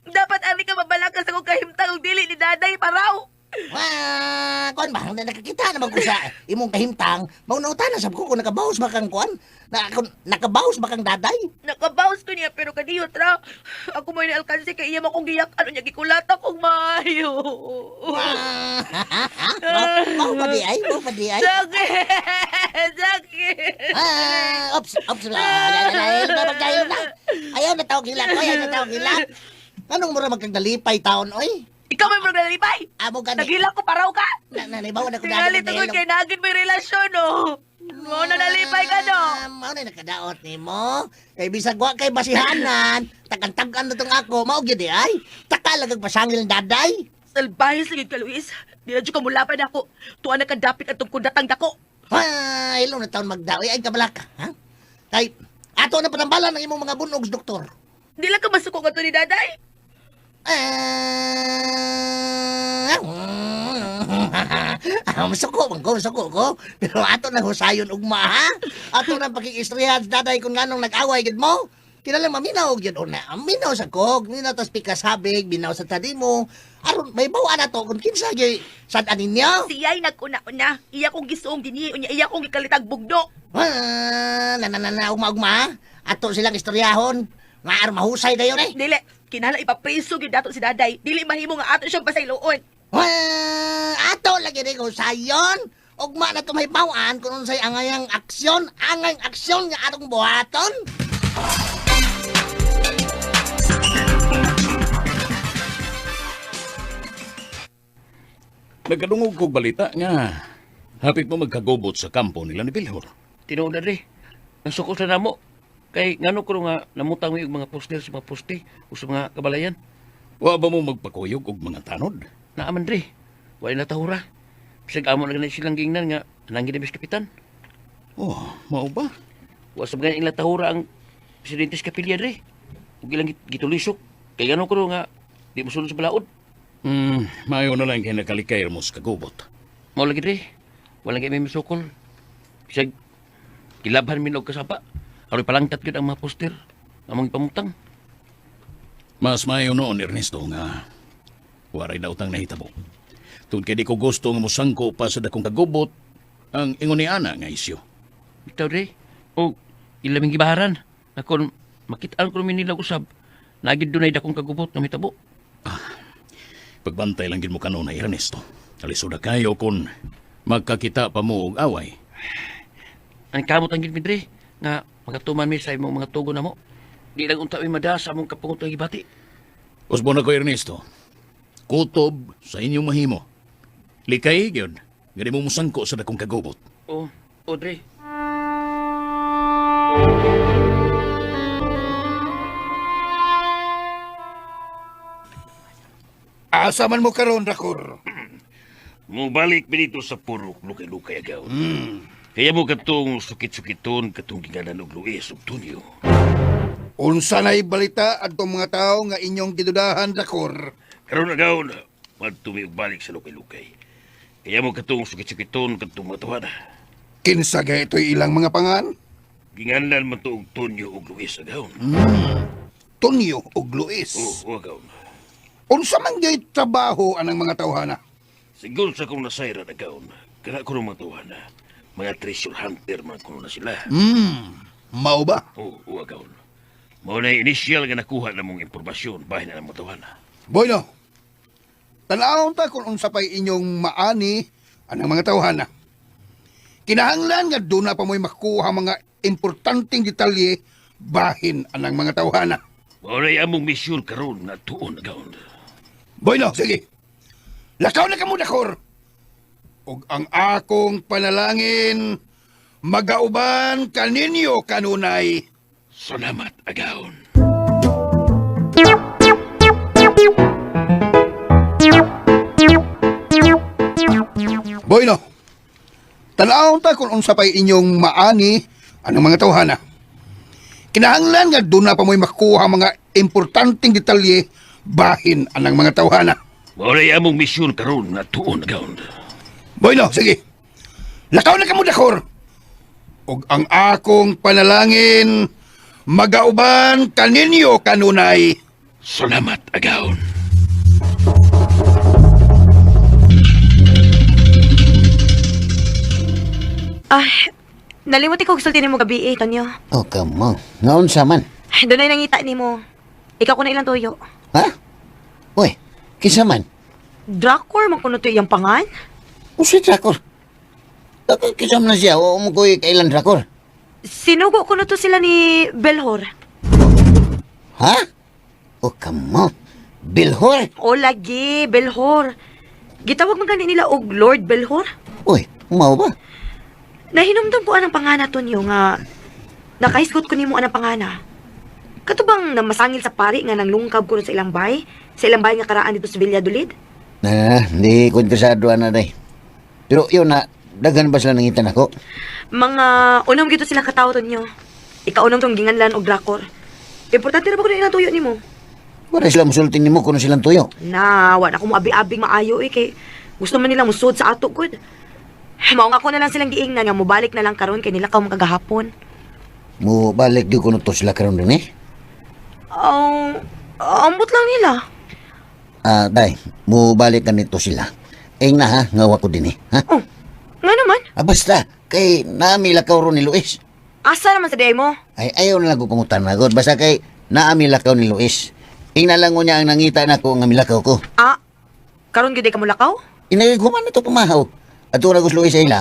Dapat ami ka mabalaka sa kong kahimtang ug dili ni daday paraw. Wah, kuan ba nakakita naman ko sa imong kahimtang, maunautan na sab ko kung nakabawas ba kang kuan, na kung nakabawas ba kang daday? Nakabawas ko niya pero kadiyo tra. Ako mo ni alkanse kay iya mo kong giyak ano niya gikulata kong maayo. Mao pa di ay, mao pa di ay. Sakit! Sakit! Ah, ops, ops, ay, ay, na. Ayaw na tawag hilak, oy, ayaw na tawag hilak. Anong mura magkagdalipay taon, oy? Ikaw may murag nalipay? Amo gani. Naghilak ko paraw ka? Na, na, naibaw na ko Tingali tungod kay nagin mo yung relasyon, oh. Mao na nalipay ka, no? Mao na nakadaot nimo. Kay bisag wa kay basihanan, tagan-tagan na tong ako, mao gyud di ay. Taka lang kag pasangil daday. Salbahe sa ka, Luis. Di na dyan ka mulaban ako. Tuwa na ka dapit atong kundatang dako. Ah, ilo na taon magdaoy ay kabalaka, ha? Kay ato na panambalan ang imong mga bunog, doktor. Di lang ka masuko ka to ni daday. Ah, masuko man ko, masuko ko. Pero ato na husayon ugma, ha? Ato na pakiistoryahan sa daday kung nganong nag-away gid mo. Kinahanglan maminaw gyud una. Minaw sa kog, minaw tas pikasabig, minaw sa tadimo. Aron may bawa na to kung kinsa gyud sad ninyo. Siya'y nag-una-una. Iya kong gisuong dinhi, unya iya kong gikalitag bugno. Ah, na na na na ugma ugma. Ato silang istoryahon. Nga aron mahusay dayon eh. Dili, kinahanglan ipapriso gyud dato si daday. Dili mahimo nga ato siyang pasayloon. Ah, ato lagi ni ko sayon. Ugma na to may bawaan kung unsay angayang aksyon, angayang aksyon nga atong buhaton. Nagkadungog kog balita nga hapit mo magkagubot sa kampo nila ni Bilhor. Tinuod na dre. Nasuko sa namo. Kay ngano ko nga namutang mi og mga poster sa mga poste o sa mga kabalayan. Wa ba mo magpakuyog og mga tanod? Naaman dre. Wala na tahura. Bisag amo na gani silang gingnan nga nangin na kapitan. Oh, mao ba? Wa sa mga ilang tahura ang presidente sa kapilya dre. Ug ilang gitulisok. Kay ngano ko nga di mo sulod sa balaod. Maayo na lang kay nakalikay mo sa kagubot. Mao lagi dre. Wala kay may misukol. Bisag gilabhan mi og kasapa. Aron palangkat gyud ang mga poster among ipamutang. Mas maayo noon, Ernesto, nga waray daotang nahitabo. Tungod kay di ko gusto nga mosangko pa sa dakong kagubot ang ingon ni Ana nga isyu. Bitaw dre. O ilaming gibaharan. Na kung makitaan ko nila usab, nagid dunay dakong kagubot nga mitabo. Pagbantay lang gid mo kanunay, Ernesto. Alisuda kayo kung magkakita pa mo og away. Ang kamot ang gid mi dre nga makatuman mi sa imong mga tugon namo. Di lang unta mi mada sa among kapungot nga gibati. Usbo na ko, Ernesto. Kutob sa inyong mahimo. Likay gyud, nga di mo musangko sa dakong kagubot. O, o dre. Asa man mo karon, Rakor? Mubalik mi dito sa purok lukay-lukay agaw. Kaya mo katong sukit-sukiton katong ginganan og Luis ug Tonyo. Unsa na'y balita adtong mga tao nga inyong gidudahan, Rakor? Karon agaw na madtumi og balik sa lukay-lukay. Kaya mo katong sukit-sukiton katong mga tawhana. Kinsa gay ito'y ilang mga pangan? Ginganlan man to og Tonyo ug Luis agaw. Tonyo ug Luis. Oo, agaw. Unsa man gyud trabaho anang mga tawhana? Siguro sa kong nasayran agaw, kana ko mga tawhana. Mga treasure hunter man kuno na sila. Mao ba? Oo, oo agaw. Mao na initial nga nakuha na mong impormasyon bahin na mga tawhana. Bueno, tan-awon ta kung unsa pa'y inyong maani anang mga tawhana. Kinahanglan nga doon na pa mo'y makuha mga importanteng detalye bahin anang mga tawhana. Mao na among misyon karon nga tuon agaw. Bueno, sige. Lakaw na kamo dakor. Ug ang akong panalangin magauban kaninyo kanunay. Salamat agaon. Bueno, tan-awon ta kung unsa pa'y inyong maani anang mga tawhana. Kinahanglan nga doon na pa mo'y makuha mga importanteng detalye bahin anang mga tawhana. Mao na among misyon karon nga tuon agaw. Bueno, sige. Lakaw na kamo dakor. Ug ang akong panalangin magauban kaninyo kanunay. Salamat agaon. Ay, nalimot ko gusto nimo gabi eh, Tonyo. Oh, come on. Ngaon sa man. Dunay nangita nimo. Ikaw ko na ilang tuyo. Ha? Uy, kinsa man? Drakor man kuno to iyang pangan. Usi Drakor. Kinsa man na siya? O mo ko'y kailan Drakor? Sinugo kuno to sila ni Belhor. Ha? Oh, come on. Bilhor? O lagi, Belhor. Gitawag man gani nila og Lord Belhor. Uy, mao ba? Nahinumdum ko anang pangana Tonyo nga nakahisgot ko nimo anang pangana. Kato bang namasangil sa pari nga nanglungkab kuno sa ilang bay? Sa ilang bay nga karaan dito sa Villadolid? Na, hindi ko interesado ana day. Pero yun na, daghan ba sila nangitan ako? Mga unom gito sila katawo Tonyo. Ikaw unom tong ginganlan og Drakor. Importante ra ba kuno ilang tuyo nimo? Wala sila musulti nimo kuno silang tuyo. Na, wala ko moabi-abing maayo eh kay gusto man nila musod sa ato gud. Mao nga ako na lang silang giingnan nga mobalik na lang karon kay nila ka makagahapon. Mo balik gyud kuno to sila karon din eh. Oh, ambot lang nila. Ah, day, mubalik ka nito sila. Ing na ha, ngawa ko din eh. Ha? Oh, nga naman. Ah, basta, kay naami lakaw ron ni Luis. Asa naman sa day mo? Ay, ayaw na lang ko pangutan na god. Basta kay naami lakaw ni Luis. Ing na lang ko niya ang nangita na ko nga milakaw ko. Ah, karon gyud ka mulakaw? Inay ko man na to pamahaw. Ato na ko si Luis sa ila.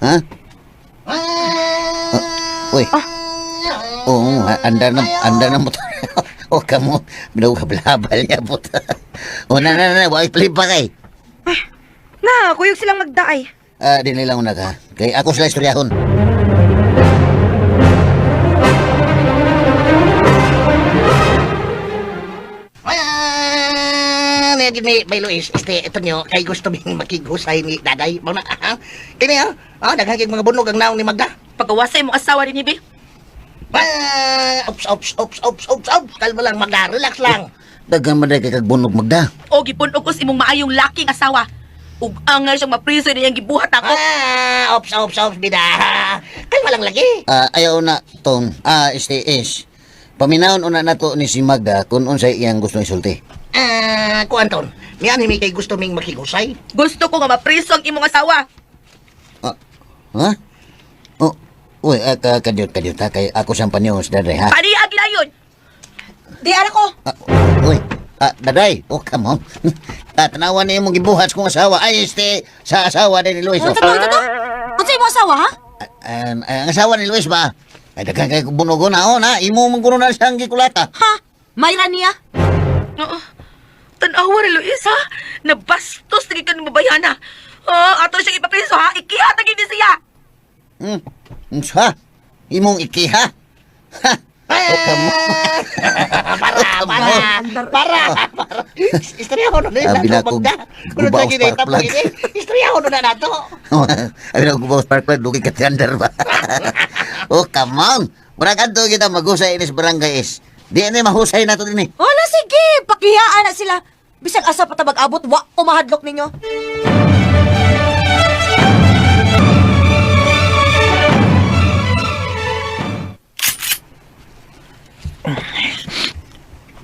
Ha? Ah, uy. Oo, anda na, anda na mo. O kamo, binawabal niya po. O na, na, na, wag play pa kay. Na, kuyog silang magdaay. Ah, di nila una ka. Kay ako sila istoryahon. Ah, ni ni Bay Luis, este ito nyo, kay gusto ming makighusay ni Daday. Mao na, ah. Kini ah, ah daghan kay mga bunog ang naong ni Magda. Pagawasay mo asawa din ni Bi. Ah, ops, ops, ops, ops, ops, ops. Kalma lang, Magda. Relax lang. Daghan man kay kagbunog Magda. O gipun-og ko sa imong maayong laking asawa. Ug angay siyang mapriso niyang gibuhat ako. Ah, ops, ops, ops, bida. Kalma lang lagi. Ah, ayaw na tong ah este is. Paminawon una nato ni si Magda kung unsay iyang gusto isulti. Ah, ku Anton, miyan mi kay gusto ming makighusay. Gusto ko nga mapriso ang imong asawa. Ah, ha? Oh, uy, ah, ka kadyot kadyot ha kay ako siyang panyos daday ha. Paniag layon. Di ara ko. Ah, uy, ah, daday, oh come on. Ah, tanawan ni imong gibuhat kong asawa. Ay, este, sa asawa din ni Luis. Oh. Unsa to, unsa to? Unsa imo asawa ha? Ah, ang asawa ni Luis ba? Ay, daghan kay bunog na, oh, na. Imo mong kuno na siyang gikulata. Ha? Mayra niya? Oo. Tanawa ni Luis ha. Nabastos lagi ka ng babayana. Ah, ato siyang ipapriso ha. Ikiha tagin ni siya. Hmm, unsa? Imong ikiha? Ha? Oh, come on. Para, para, para, para. Istorya ko na Abi na nato, ko, Magda. Kuno gubaw sa ginay spark plug. Istorya ko na nato. Abi na ko spark plug, dugi ka thunder ba? Oh, come on. Murag adto kita maghusay inis barangay is. Di ni mahusay na to dinhi. Wala sige, pakihaan na sila. Bisag asa pa ta mag-abot, wa ko mahadlok ninyo.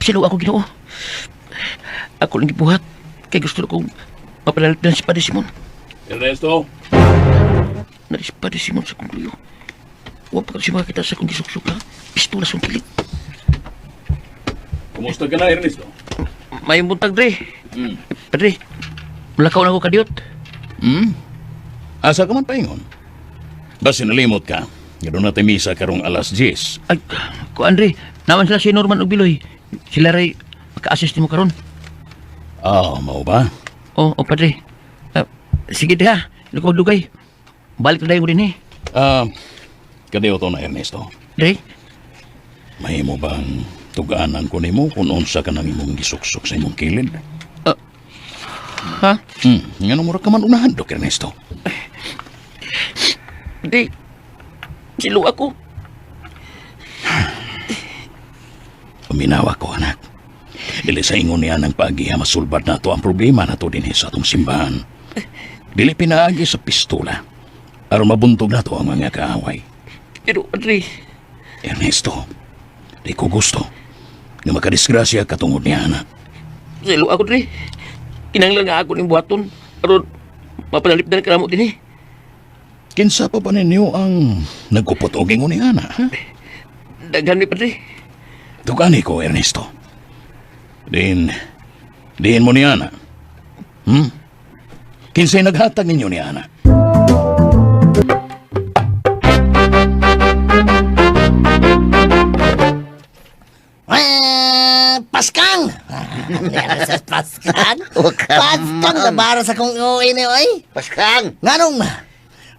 Sino ako Ginoo? Ako lang gibuhat kay gusto kong mapanalipdan si Padre Simon. Ernesto? Na si Padre Simon sa kong luyo. Wa pa kasi makakita sa kong gisuksok ha. Pistola sa kong kilit. Kumusta ka na, Ernesto? May buntag, Dre. Padre, mulakaw na ako kadiyot. Hmm? Asa ka man paingon? Basta nalimot ka. Ganoon natin misa karong alas 10. Ay, ko Andre, naman sila si Norman ug Biloy. Sila ray maka-assist nimo karon. Ah, mao ba? Oh, oh padre. Ah, sige diha, ko dugay. Balik na dayon ko din eh. Ah, kadiyo to na, Ernesto. Dre, Mahimo bang tuganan ko nimo kung unsa ka nang imong gisuksok sa imong kilid? Ha? Ngano mura ka man unahan, Dok Ernesto? Di. Silo ako. Paminawa ko, anak. Dili sa ingon niya ng paagiha masulbad nato ang problema nato dinhi sa atong simbahan. Dili pinaagi sa pistola. Aron mabuntog nato ang mga kaaway. Pero, Andre, Ernesto, di ko gusto nga makadisgrasya katungod niya, anak. silo ako, Dre. Kinanglan nga ako ning buhaton. Aron, mapanalipdan ka namo din eh. Kinsa pa ba ninyo ang nagkupot og ingon ni ana, ha? Daghan ni Padre. Tugani ko, Ernesto. Din, diin mo ni Ana. Kinsay naghatag ninyo ni Ana? Ah, Paskang! Sa Paskang? Oh, come Paskang on. na para sa kong uwi ni oy. Paskang! Nganong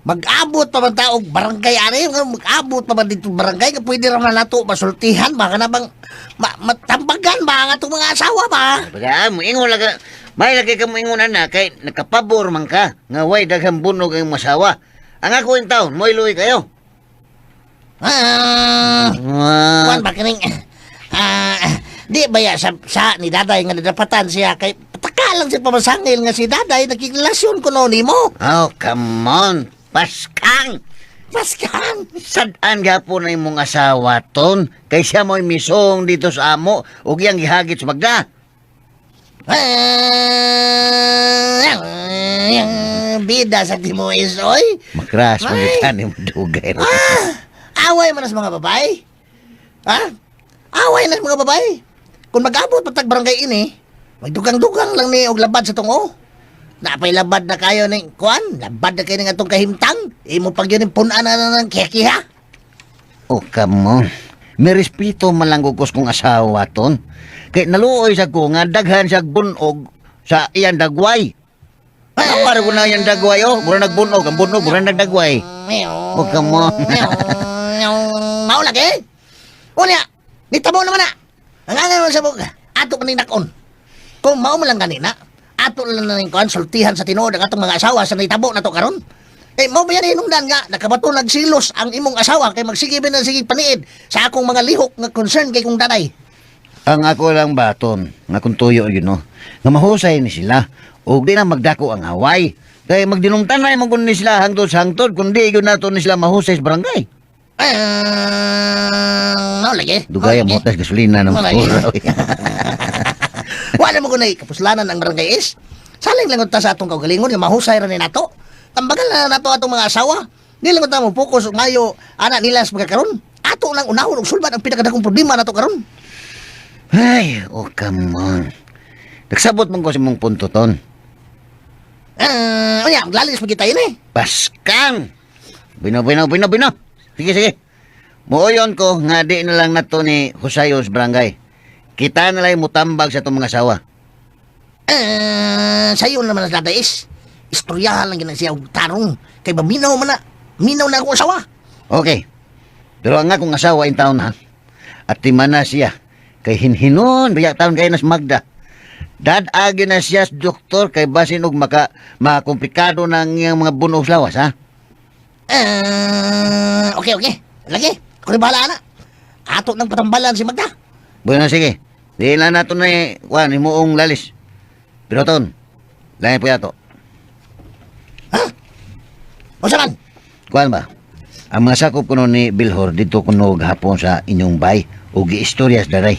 mag-abot pa man taog barangay ani, nganong mag-abot pa man dito barangay nga pwede ra na nato masultihan ba kana bang matambagan ba ang atong mga asawa ba? Baga, moingon lang ka. May lagi ka moingon na kay nakapabor man ka nga way daghang bunog ang masawa. Ang ako in town, mo'y luwi kayo. Ah, Ah, kuan ba kining ah, di ba ya sa ni Daday nga nadapatan siya kay pataka lang siya pamasangil nga si Daday nakikrelasyon ko no nimo. Oh, come on. Paskang! Paskan! Sad-an gapon na imong asawa ton kay siya mo'y misong dito sa amo ug iyang gihagit sa Magda. Bida sa timuis, oy. Makras mo Ay. kita ni dugay. Away man sa mga babae. Ha? Away na sa mga babae. Kung mag-abot patag barangay ini, magdugang-dugang lang ni og labad sa tungo. Napay labad na kayo ning kuan, labad na kayo ning atong kahimtang. Imo pag yun yung punan na ng kiha-kiha. Oh, come on. May respeto man lang gugos kong asawa ton. Kay naluoy sa ko nga daghan siya bunog sa iyang dagway. Para ko na iyang dagway oh, mura nagbunog, ang bunog mura nagdagway. Oh, come on. Mao lagi. Unya, nitamo naman na. Ang angan man sa bug, ato kaning nakon. Kung mao man lang ganina, ato lang na ning kuan sultihan sa tinuod ang atong mga asawa sa nitabo na to karon. Eh, mao ba yan hinungdan nga nakabato nagsilos ang imong asawa kay magsige ba na sige paniid sa akong mga lihok nga concern kay kong danay. Ang ako lang baton, nga kung tuyo yun no, nga mahusay ni sila, ug di na magdako ang away. Kay magdinumtan na mo ni sila hangtod sa hangtod, kundi yun nato ni sila mahusay sa barangay. Ah, mao lagi. Dugay ang Mao lagi. motas gasolina ng Mao lagi. pura. Wala mo kunay kapuslanan ang barangay is. Saling lang ta sa atong kaugalingon nga mahusay ra ni nato. Tambagal na nato atong mga asawa. Di lang ta mo focus og mayo ana nila sa pagkakaron. Ato lang unahon og sulbad ang pinakadakong problema nato karon. Ay, oh come on. Nagsabot man ko sa mong punto ton. Ah, unya, maglalis pa kita ini. Paskang! Bino, bino, bino, bino. Sige, sige. Mooyon ko nga di na lang nato ni Husayos barangay. Kita na lang mutambag sa itong mga asawa. Ah, sayo naman ang dada is. Istoryahan lang ginang siya og tarong kay maminaw man na. Minaw na akong asawa. Okay. Pero ang akong asawa in taon ha. At timana siya. Kay hinhinon, biya taon kay nas Magda. Dadagi na siya sa doktor kay basin og maka makomplikado ng iyang mga bunog sa lawas ha. Ah, okay, okay. Lagi, ako rin bahala na. Ato nang patambalan si Magda. Bueno, sige. Di na nato na eh, kuan himuong lalis. Pero ton, lain po yato. O man? Kuan ba? Ang mga sakop kuno ni Bilhor dito kuno gahapon sa inyong bay ug giistorya sa daray.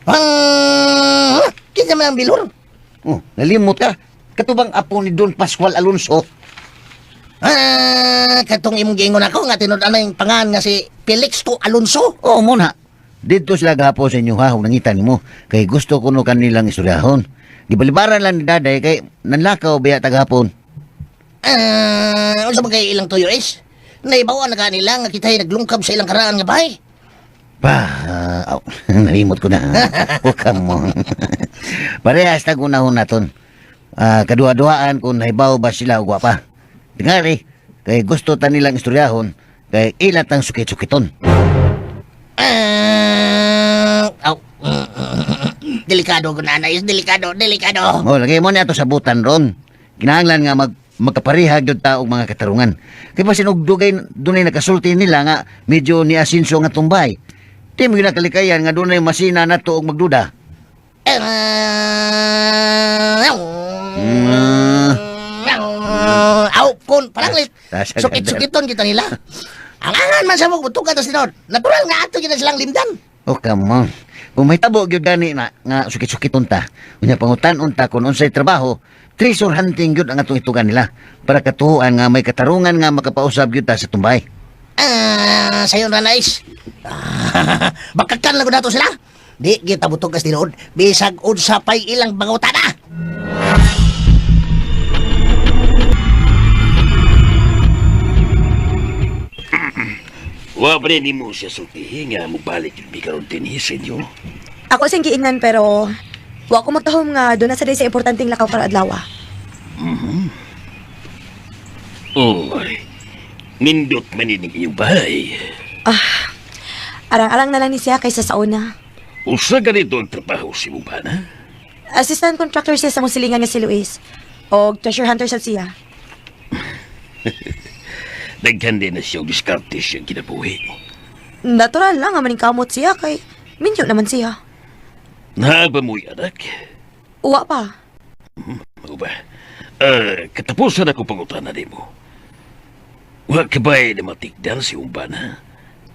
Ah, kinsa man ang bilor? Oh, nalimot ka. Katubang apo ni Don Pascual Alonso. Ah, katong imong giingon ako nga tinud anay pangan nga si Felix to Alonso. Oo mo na. Dito sila gahapon sa inyo ha, ug nangita nimo kay gusto kuno kanilang istoryahon. Gibalibaran lang ni daday kay nanlakaw biya tagahapon. Ah, unsa man kay ilang tuyo is? Naibawan na kanila nga kita'y naglungkab sa ilang karaan nga bahay. Pa, aw, nalimot ko na. Huwag ka mo. Parehas tag unahon naton. Ah, kaduha-duhaan kung nahibaw ba sila o pa. Tingali, kay gusto ta nilang istoryahon, kay ilat ang sukit-sukiton. Ah, aw, delikado ko na is delikado, delikado. Oh, lagay mo niya to sa butan ron. Kinahanglan nga magkaparehag gyud ta og mga katarungan. Kay basin og dugay dunay nakasulti nila nga medyo niasinso nga tumbay. Di mo ginakalikayan nga dunay masina nato og magduda. Ah, Mm. Aw, kun paranglit. Tasa Sukit-sukiton kita nila. Ang angan man sa mo butukan tas tinod. Natural nga ato kita silang limdan. Oh, come on. Kung may tabo gyud gani na nga sukit-sukiton ta, unya pangutan-on ta kung unsay trabaho, treasure hunting gyud ang atong itugan nila para katuoan nga may katarungan nga makapausab gyud ta sa tumbay. Ah, sayo na nice. Bakakan lang ko nato sila. Di kita butog kas tinuod. Bisag unsa pay ilang pangutana. Wa pa rin nimo siya sultihi nga mobalik yun karon dinhi sa inyo. Ako sing giingnan pero wa ko magtahom nga doon na sa day sa importanteng lakaw para adlaw. Oy, nindot man ining iyong bahay. Arang-arang na lang ni siya kaysa sa una. Usa ganito ang trabaho si mong bana? Assistant contractor siya sa mong silingan nga si Luis. Og treasure hunter sad siya. Daghan din na siya og diskarte siyang kinabuhi. Natural lang nga maningkamot siya kay minyo naman siya. Naa ba mo'y anak? Uwa pa. Mao ba? Katapusan ako pangutana nimo. Wa ka ba'y namatikdan sa iyong bana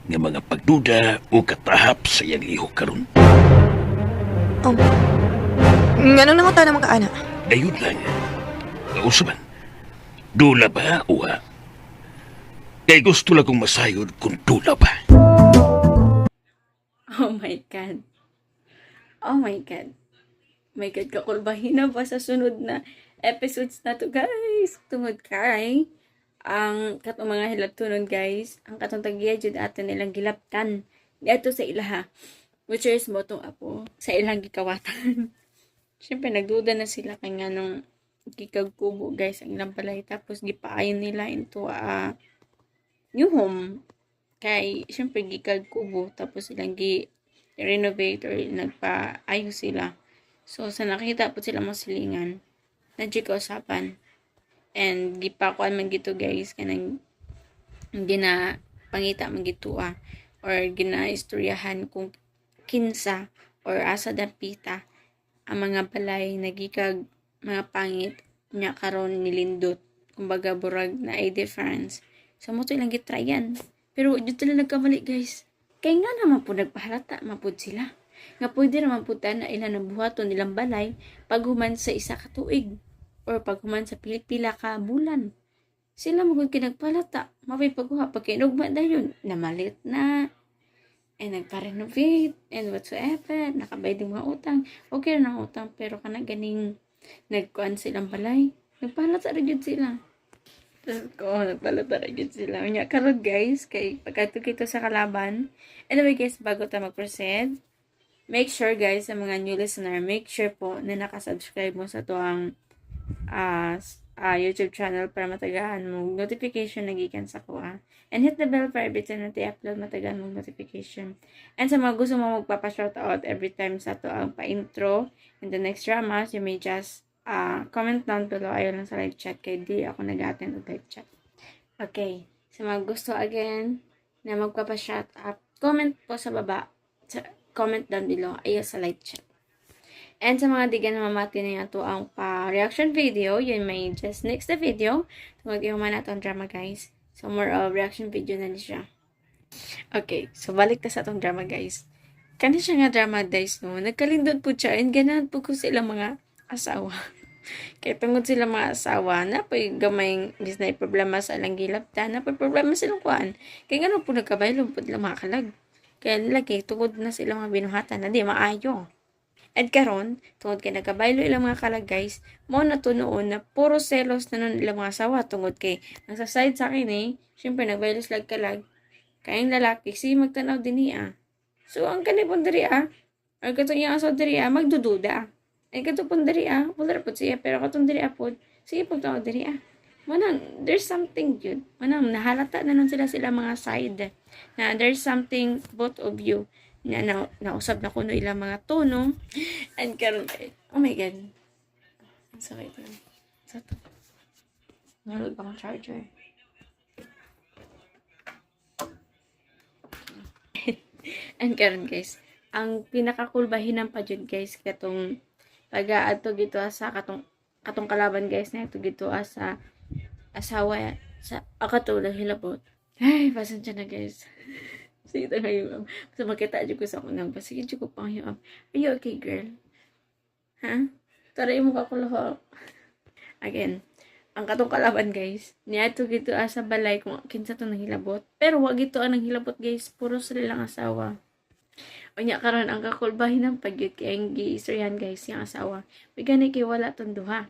nga mga pagduda o katahap sa iyang lihok karon? Nganong nangutana man ka ana? Dayon lang. Unsa man? Dula ba o wa? Kay gusto lang kong masayod kung dula ba. Oh my God. Oh my God. My God, kakulbahin na ba sa sunod na episodes na to, guys? Tungod kay ang katong mga hilabtonon, guys, ang katong tagiya jud ato nilang gilabtan dito sa ilaha, which is mao tong apo sa ilang gikawatan. Siyempre, nagduda na sila kay nga nung gikagkubo, guys, ang ilang balay. Tapos, gipaayon nila into a new home. Kay, siyempre, gikagkubo. Tapos, ilang gi renovate or nagpaayos sila. So, sa nakita po sila mga silingan, nadyo kausapan. And, gipakuan man gito, guys, kanang gina pangita man gito or gina-istoryahan kung kinsa or asa dapita ang mga balay nagikag mga pangit nya karon nilindot, kumbaga burag na ay difference. So mao to ilang gitryan, pero jud sila nagkamali, guys, kay nga naman po nagpahalata mapud sila nga pwede naman po ta na ilan ang buhaton nilang balay paghuman sa 1 ka tuig or paghuman sa pila ka bulan. Sila magud kinagpalata mapay paghuha pagkinugma dayon namalit na and nagpa-renovate and whatsoever, nakabayad yung mga utang, okay na ang utang, pero kana ganing nagkuan silang balay, nagpahalata ra gyud sila. Tapos ko, nagpahalata ra gyud sila. Unya karon, guys, kay pagkadto kita sa kalaban. Anyway, guys, bago ta mag-proceed, make sure, guys, sa mga new listener, make sure po na nakasubscribe mo sa tuang YouTube channel para matagaan mo notification na gikan sa ko. And hit the bell para every time natin upload, matagaan mo notification. And sa mga gusto mo magpapa-shoutout every time sa to ang pa-intro in the next dramas, you may just comment down below. Ayaw lang sa live chat kay di ako nag-attend og live chat. Okay. Sa mga gusto again na magpapa-shoutout, comment po sa baba. Sa, comment down below. Ayaw sa live chat. And sa mga di na mamati na yung ang pa-reaction video, yun may just next the video. Tungod yung man atong drama, guys. So, more of reaction video na ni siya. Okay, so balik ta sa atong drama, guys. Kani siya nga drama, guys, no? Nagkalindot po siya and ganahan po ko sila mga asawa. Kay tungod sila mga asawa, na po'y gamay bis na problema sa ilang gilabtan, na po'y problema silang kuan. Kay ngano po nagkabaylon po nila mga kalag. Kaya lagi tungod na sila mga binuhatan na di maayo. And karon, tungod kay nagkabaylo ilang mga kalag, guys, mo na to noon na puro selos na nun ilang mga asawa tungod kay ang sa side sa akin eh, syempre nagbaylo sila kalag. Kay ang lalaki, si magtanaw din niya. So ang kani pong diri or katong iyang asawa diri magdududa. Ay kato pong diri wala ra pud siya, pero katong diri pod, sige pagtanaw diri. Manang, there's something yun. Manang, nahalata na nun sila sila mga side. Na there's something both of you na, na nausab na kuno ilang mga tono. And karon, oh my God. Ang sakit na. Sa to. Nalog akong charger. And karon, guys, ang pinakakulbahinan pa jud, guys, katong pag-aadto gito sa katong katong kalaban, guys, na ito gito sa asawa sa akato lang hilabot. Ay, pasensya na, guys. Sige ta ngayon. Basta makita jud ko sa akong nang. Sige jud ko pang Are you okay, girl? Ha? Tara mo ka kulahok. Again, ang katong kalaban, guys, niadto gito sa balay kung kinsa to nanghilabot. Pero wag ito ang nanghilabot, guys, puro sila lang asawa. Unya karon ang kakulbahin ng pagyud kay ang giistoryahan, guys, yung asawa. May gani kay wala tong duha.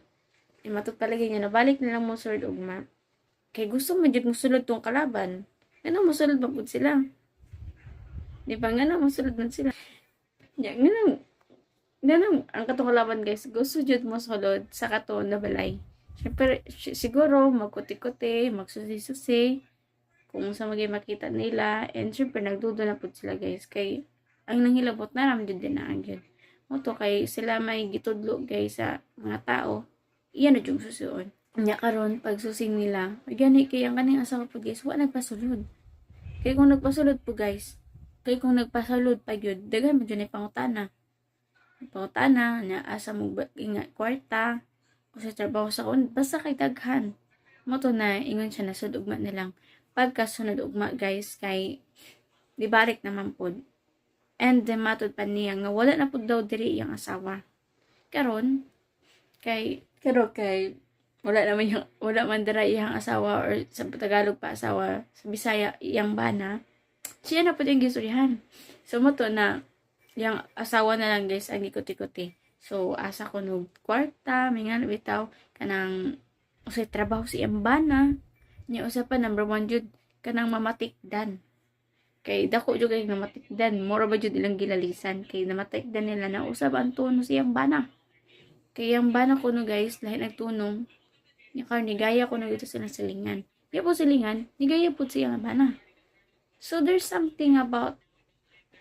E matut palagay niya nabalik na lang mo sulod ugma. Kay gusto man jud mosulod tong kalaban. Ngano mosulod ba pud sila? Di ba ngano mosulod man sila? Nya ngano ngano ang katong kalaban, guys, gusto jud mosulod sa kato na balay. Siyempre, siguro magkuti-kuti, magsusi-susi, kung sa magay makita nila, and syempre nagdudo na pud sila, guys, kay ang nanghilabot na ram jud din na gyud. Mo to kay sila may gitudlo, guys, sa mga tao. Iyan na jud susuon. Nya karon pagsusing nila, gani kay ang kaning asawa po, guys, wa nagpasulod. Kay kung nagpasulod po, guys, kay kung nagpasulod pa gyud, daghan man jud ni pangutana. Pangutana, nya asa mo nga kwarta, o sa trabaho sa kun, basta kay daghan. Mo to na ingon siya na sud ugma na lang. Pagkasunod ugma, guys, kay dibalik naman pod. And then matod pa niya nga wala na pud daw diri iyang asawa. Karon kay pero kay wala naman yung wala man dira iyang asawa, or sa Tagalog pa asawa, sa Bisaya iyang bana. Siya na pud yung gistoryahan. So mo to na yang asawa na lang, guys, ang gikuti-kuti. So asa ko nog kwarta, mingan bitaw kanang usay trabaho si iyang bana. Nya usa pa, number one jud kanang mamatikdan. Kay dako jud kay namatikdan, mura ba jud ilang gilalisan kay namatikdan nila na usab ang tono sa iyang bana. Kay iyang bana kuno, guys, lahi nagtunong. Nya karon nigaya kuno dito silang silingan. Di po silingan, nigaya po siya bana. So there's something about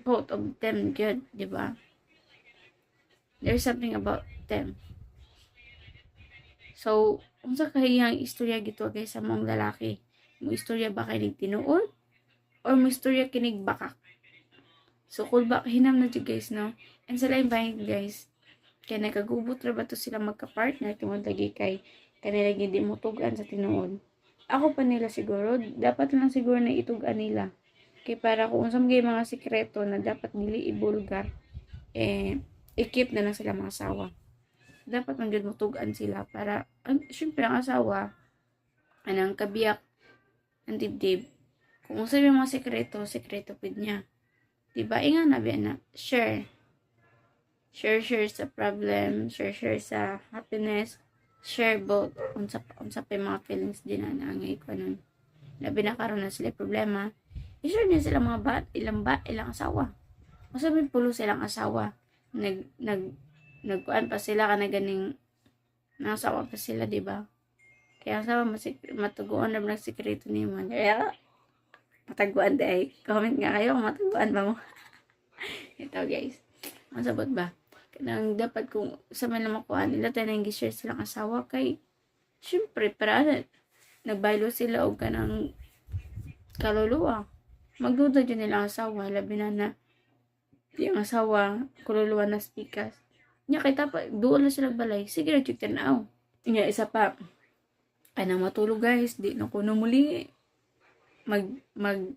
both of them good, di ba? There's something about them. So, unsa kay iyang istorya gito, guys, sa mong lalaki? Mo istorya ba kay tinuod? Or mo istorya kinig bakak? So, kulba hinam na jud, guys, no? And sa lain bahin, guys, kay nagkagubot ra ba to sila magka-partner tungod lagi kay kanila hindi mo tugan sa tinuod. Ako pa nila siguro, dapat lang siguro na itugan nila. Kay para kung unsa man mga sikreto na dapat dili ibulgar, eh, i-keep na lang sila mga asawa. Dapat man jud motugan sila para, ang, syempre ang asawa, anang kabiyak, ang dibdib, kung unsa may mga sikreto, sikreto pud niya. Diba? Inga na biya na, share. Share, share sa problem, share, share sa happiness, share both. Unsa pa yung mga feelings din na naangay ko nun. Labi na karon na sila problema, i-share niya sila mga bat, ilang ba, ilang asawa. Unsa may pulo silang asawa. Nag, nag, nagkuan pa sila kana ganing nasawa pa sila, di ba? Kaya asawa masik matuguan na nagsikreto ni man. Kaya mataguan day. Comment nga kayo kung mataguan ba mo. Ito, guys. Ang sabot ba? Kanang dapat kung sa man lang makuha nila tayo nang share silang asawa kay syempre para nagbaylo sila og kanang kaluluwa. Magduda dyan nila ang asawa, labi na na yung asawa, kaluluwa na spikas. Nya kay tapa, duol na sila balay, sige na jud tanaw. Nya isa pa, kanang matulog, guys, di na kuno muli. Mag, mag,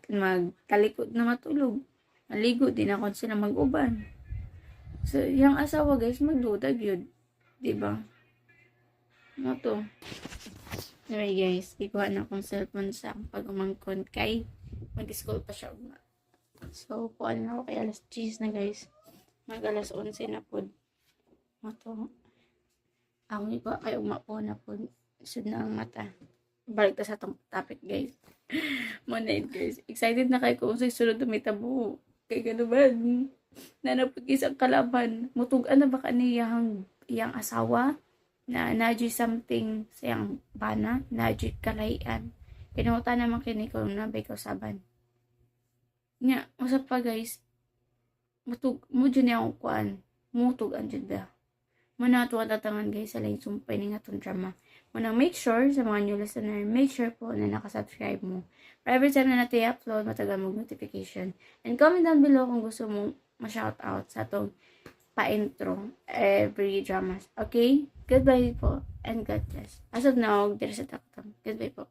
magtalikod na matulog. Maligo, di na kon sila mag-uban. So, yung asawa, guys, magduda yun. Di ba? Mo to. Anyway, guys, ikuha na akong cellphone sa akong pag-umangkon kay mag-school pa siya ugma. So, kuha na ako kay alas 10 na, guys. Mag alas 11 na pod. Mo to. Akong ikuha kay ugma po na pod. Sud na ang mata. Balik ta sa atong topic, guys. Mo na yun, guys. Excited na kay kung unsay sunod na may tabo. Kay ganuman. Nanapag isang kalaban. Mutugan na ba kaniyang iyang asawa? Na nadyo'y something sa iyang bana, nadyo'y kalahian. Kinuta naman kini ko na bay kausaban. Nya, usap pa, guys, mutug, mo dyan niya akong kuan, mutugan dyan ba. Muna ato ang tatangan, guys, sa lain sumpay ni nga tong drama. Muna make sure sa mga new listener, make sure po na nakasubscribe mo. For every time na natin upload, matagal mo notification. And comment down below kung gusto mo ma-shout out sa atong pa-intro every dramas. Okay? Goodbye po and God bless. As of now, diri sa taktam. Goodbye po.